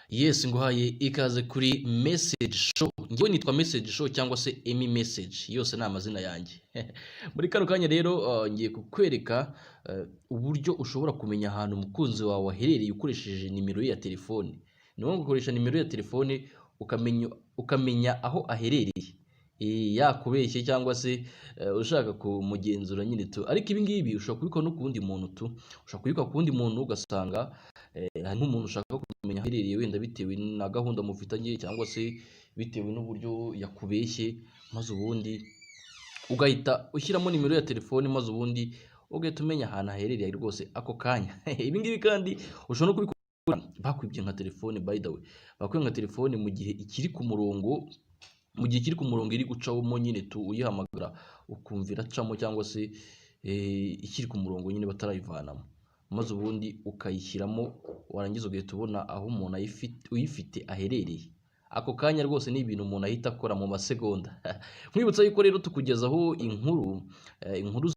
Yes, nguhaye ikaze kuri Message Show. Njyewe nitwa Message Show cyangwa se Emmy Message, yose ni amazina yanjye. Muri kano kanya rero ngiye kukwereka uburyo ushobora kumenya ahantu umukunzi wawe aherereye ukoresheje nimero ye ya telefone. Ni ngombwa gukoresha nimero ye ya telefone ukamenya aho aherereye. Yakubeshye cyangwa se ushaka kumugenzura nyine tu. Ariko ibi ngibi ushobora kubikora no ku wundi muntu tu. Ushobora kubikora ku wundi muntu, ugasanga hari nk'umuntu ushaka kumenya aho aherereye, wenda bitewe na gahunda mufitanye cyangwa se bitewe n'uburyo yakubeshye, maze ubundi ugahita ushyiramo nimero ya telefone, maze ubundi ugahita umenya ahantu aherereye rwose ako kanya. Ibi ngibi kandi ushobora no kubikora bakwibye nka telefone. By the way, bakwibye nka telefone mu gihe ikiri ku murongo, mu gihe ikiri ku murongo iri gucamo nyine tu, uyihamagara ukumva iracamo, cyangwa se ikiri ku murongo nyine batarayivanamo, maze ubundi ukayishyiramo, warangiza ugahita ubona aho umuntu uyifite aherereye ako kanya. Rwose ni ibintu umuntu ahita akora mu masegonda. Nkwibutsa yuko rero tukugezaho inkuru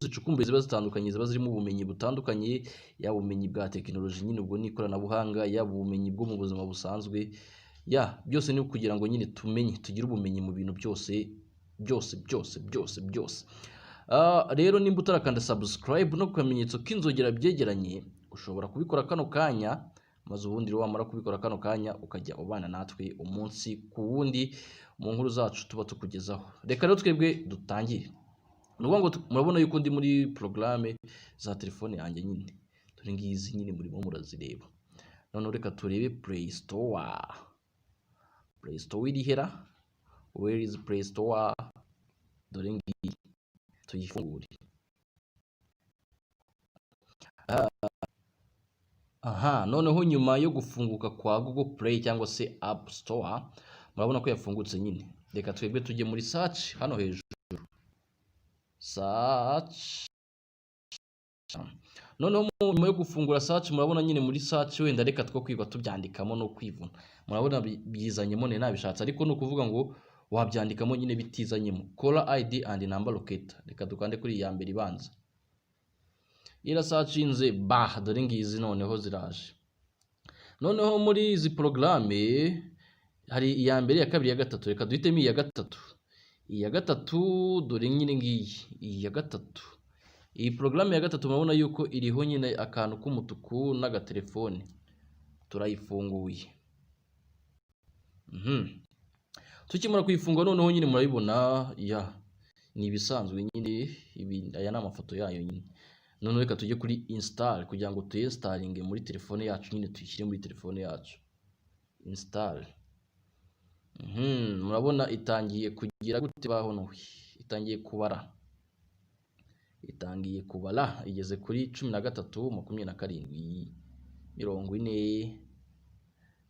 zicukumbuye, ziba zitandukanye, ziba zirimo ubumenyi butandukanye, yaba ubumenyi bwa tekinoloji nyine, ubwo ni ikoranabuhanga, yaba ubumenyi bwo mu buzima busanzwe, ya byose ni ukugira ngo nyine tumenye, tugire ubumenyi mu bintu byose byose byose byose byose. Rero nimba utarakanda subscribe no ku kamenyetso k'inzogera byegeranye, ushobora kubikora kano kanya, maze ubundi rero wamara kubikora kano kanya ukajya ubana natwe umunsi ku wundi mu nkuru zacu tuba tukugezaho. Reka rero twebwe dutangire. Ni ukuvuga ngo murabona yuko ndi muri porogaramu za telefone yanjye nyine, dore ngizi nyine murimo murazireba. Noneho reka turebe Play Store. Play Store irihera? Where is Play Store? Dore ngiyi, tuyifungure. Aha noneho nyuma yo gufunguka kwa Google Play cyangwa se App Store, murabona ko yafungutse nyine. Reka twebwe tujye muri search hano hejuru, search. Noneho nyuma yo gufungura search, murabona nyine muri search, wenda reka two kwigwa tubyandikamo no kwivuna, murabona byizanyemo, ne nabishatse, ariko ni ukuvuga ngo wabyandikamo nyine bitizanyemo. Caller ID and number locator, reka dukande kuri iya mbere ibanza. Irasearchinze ba, dore ngizi noneho ziraje. Noneho muri izi porogaramu hari iya mbere, iya kabiri, iya gatatu. Reka duhitemo iya gatatu. Iya gatatu dore nyine ngiyi, iyi ya gatatu. Iyi porogaramu ya gatatu murabona yuko iriho nyine akantu k'umutuku n'agatelefone. Turayifunguye. Tukimara kuyifunga noneho nyine murabibona, ya ni ibisanzwe nyine ibi, aya ni amafoto yayo nyine. Noneho reka tujye kuri install kugira ngo tuyinstallinge muri telefone yacu nyine, tuyishyire muri telefone yacu. Install. Murabona itangiye kugira gute baho? Nowe itangiye kubara, itangiye kubara, igeze kuri 13, 27, 40,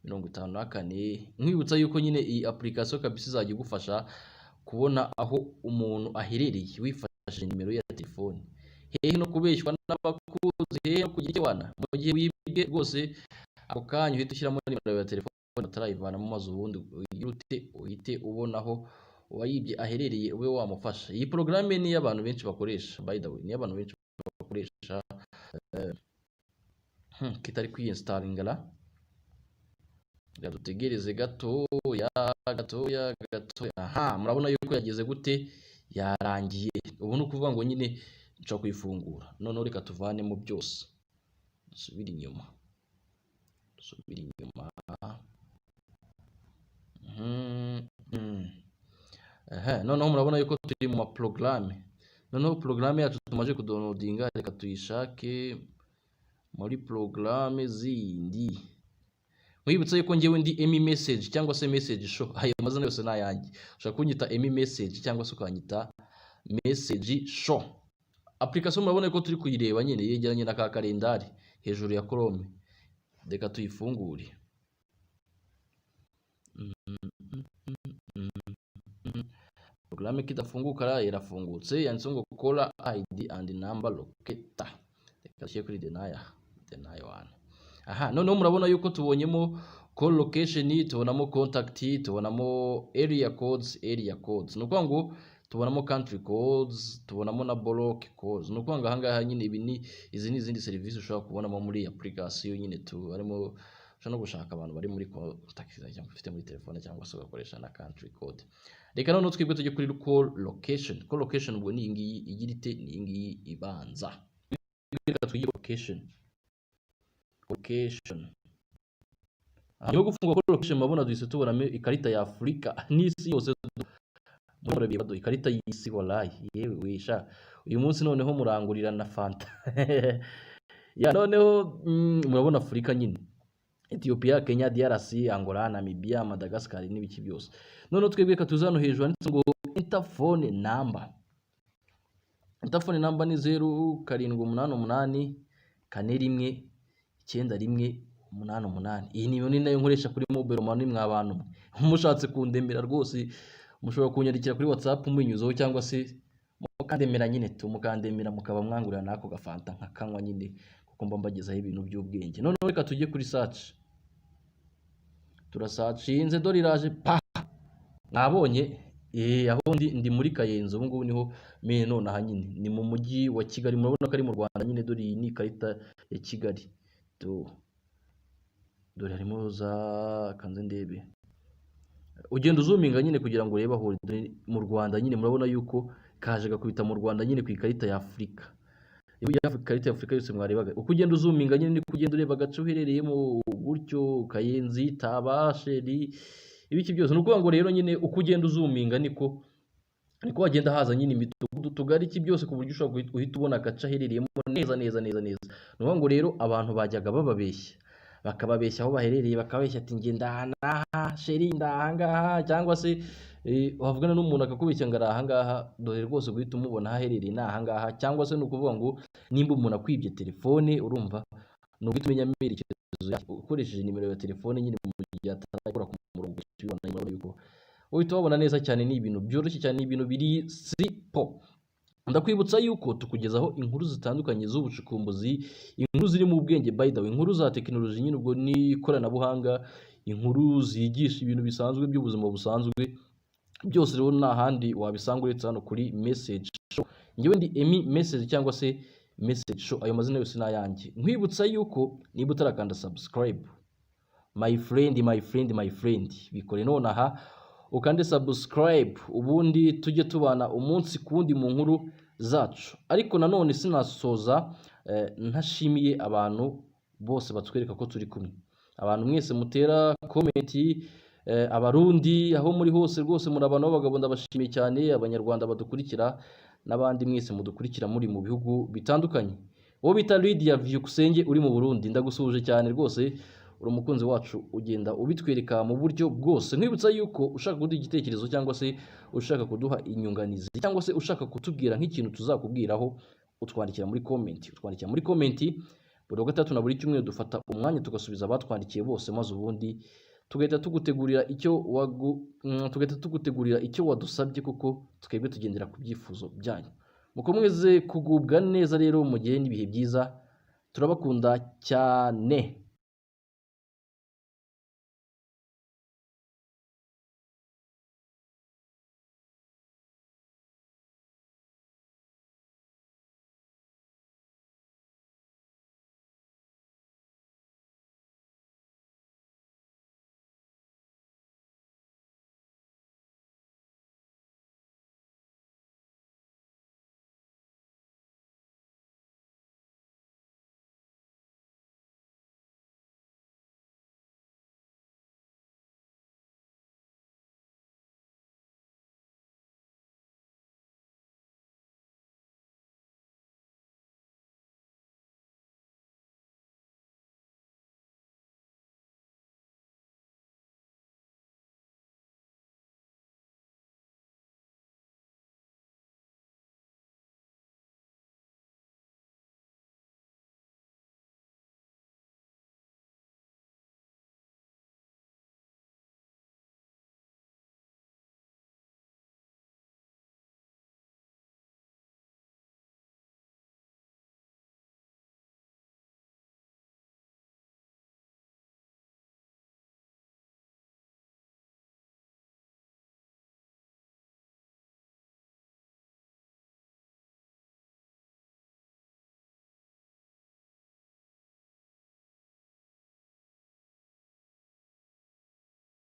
54. Nkwibutsa yuko nyine iyi application kabisa izajya igufasha kubona aho umuntu aherereye wifashishije nimero ye ya telefone. Hehe no kubeshywa n'abakuzi, hehe no kugira icyo wana mu gihe wibwe. Rwose ako kanya uhita ushyiramo nimero ya telefone batarayivanamo, maze ubundi ugire uhite ubona aho uwayibye aherereye, ube wamufasha. Iyi porogaramu ni iy'abantu benshi bakoresha, by the way, ni iy'abantu benshi bakoresha. Kitari kwiyinstallinga la, reka dutegereze gatoya gatoya gatoya. Aha murabona yuko yageze gute? Yarangiye. Ubu ni ukuvuga ngo nyine nshobora kuyifungura. Noneho reka tuvanemo byose, dusubire inyuma, dusubire inyuma. Ehe, noneho murabona yuko turi mu maporogaramu. Noneho porogaramu yacu tumaze kudownloadinga, reka tuyishake muri porogaramu zindi. Nkwibutsa yuko njyewe ndi Emmy Message cyangwa se Message Show, ayo mazina yose ni ayanjye. Ushobora kunyita Emmy Message cyangwa se ukanyita Message Show. Application murabona ko turi kuyireba nyine, yegeranye na ka kalendari hejuru ya Chrome. Reka tuyifungure. Porogaramu kidafunguka, irafungutse, yanditseho ngo Caller ID and number locator. Reka dushyire kuri deny, deny one. Aha noneho murabona yuko tubonyemo call location, tubonamo contact, tubonamo area codes. Area codes ni ukuvuga ngo tubonamo country codes, tubonamo na block codes. Ni ukuvuga ngo ahangaha nyine ibi ni izi ni izindi serivisi ushobora kubonamo muri iyi application nyine tu, harimo Ushobora no gushaka abantu bari muri contact cyangwa ufite muri telefone, cyangwa se ugakoresha na country code. Reka noneho twebwe tujye kuri call location. Call location ubwo ni iyi ngiyi igira ite? Ni iyi ngiyi ibanza. Reka twige location. Location, nyuma yo gufunga call location, murabona duhise tubonamo ikarita ya Afurika n'isi yose. Murabireba, baduha ikarita y'isi. Wallahi, yewe wisha, uyu munsi noneho murangurira na Fanta ya. Noneho murabona Afurika nyine: Ethiopia, Kenya, DRC, Angola, Namibia, Madagascar n'ibiki byose. Noneho twebwe reka tuze hano hejuru handitse ngo "Enter phone number". Enter phone number ni 0788419188. Iyi ni nayo nkoresha kuri mobile money. Mwa bantu mwe, mushatse kundemera rwose mushobora kunyandikira kuri WhatsApp mubinyuzeho, cyangwa se mukandemera nyine tu, mukandemera mukaba mwangurira n'ako gafanta nkakanywa nyine, kuko mba mbagezaho ibintu by'ubwenge. Noneho reka tujye kuri search. Turasearchinze, dore iraje pa. Mwabonye aho ndi muri Kayenzi ubu ngubu, niho mene nonaha nyine ni mu mujyi wa Kigali. Murabona ko ari mu Rwanda nyine. Dore iyi ni ikarita ya Kigali tu. Dore harimo za kanze ndebe. Ugenda uzoominga nyine kugira ngo urebe aho uri. Dore mu Rwanda nyine, murabona yuko kaje gakubita mu Rwanda nyine ku ikarita ya Afurika. Ya ikarita ya Afurika yose mwarebaga, uko ugenda uzoominga nyine niko ugenda ureba agace uherereyemo gutyo: Kayenzi, Taba, Sheri, ibiki byose. Ni ukuvuga ngo rero nyine uko ugenda uzoominga niko hagenda haza nyine imidugudu, utugari, iki byose, ku buryo ushobora guhita ubona agace aherereyemo neza neza neza neza. Ni ukuvuga ngo rero abantu bajyaga bababeshya, bakababeshya aho baherereye, bakabeshya ati: "Njye ndaha n'aha, sheri, ndaha ngaha", cyangwa se wavugana n'umuntu akakubeshya ngo ari aha ngaha. Dore rwose guhita umubona aho aherereye ni aha ngaha. Cyangwa se ni ukuvuga ngo nimba umuntu akwibye telefone, urumva ni uguhita umenya amerekezo ukoresheje nimero ya telefone nyine mu gihe atarakora ku murongo. Uhita ubibona yuko uhita wabona neza cyane. Ni ibintu byoroshye cyane, ni ibintu biri simple. Ndakwibutsa yuko tukugezaho inkuru zitandukanye z'ubucukumbuzi, inkuru ziri mu bwenge, by the way, inkuru za tekinoloji nyine ubwo ni ikoranabuhanga, inkuru zigisha ibintu bisanzwe by'ubuzima busanzwe byose. Rero nta handi wabisanga uretse hano kuri Message Show. Njyewe ndi Emi Message cyangwa se Message Show, ayo mazina yose ni ayanjye. Nkwibutsa yuko niba utarakanda subscribe, my friend, my friend, my friend, bikore nonaha ukande subscribe, ubundi tujye tubana umunsi ku wundi mu nkuru zacu. Ariko nanone sinasoza ntashimiye abantu bose batwereka ko turi kumwe, abantu mwese mutera comment, Abarundi aho muri hose rwose muri abantu b'abagabo, ndabashimiye cyane, Abanyarwanda badukurikira n'abandi mwese mudukurikira muri mu bihugu bitandukanye. Uwo bita Lydia Vyukusenge uri mu Burundi, ndagusuhuje cyane rwose, uri umukunzi wacu, ugenda ubitwereka mu buryo bwose. Nkwibutsa yuko ushaka kuduha igitekerezo, cyangwa se ushaka kuduha inyunganizi, cyangwa se ushaka kutubwira nk'ikintu tuzakubwiraho, utwandikira muri comment. Utwandikira muri comment buri wa gatatu na buri cyumweru, dufata umwanya tugasubiza abatwandikiye bose, maze ubundi tugahita tugutegurira icyo wadusabye, kuko twebwe tugendera ku byifuzo byanyu. Mukomeze kugubwa neza rero, mu gihe n'ibihe byiza, turabakunda cyane.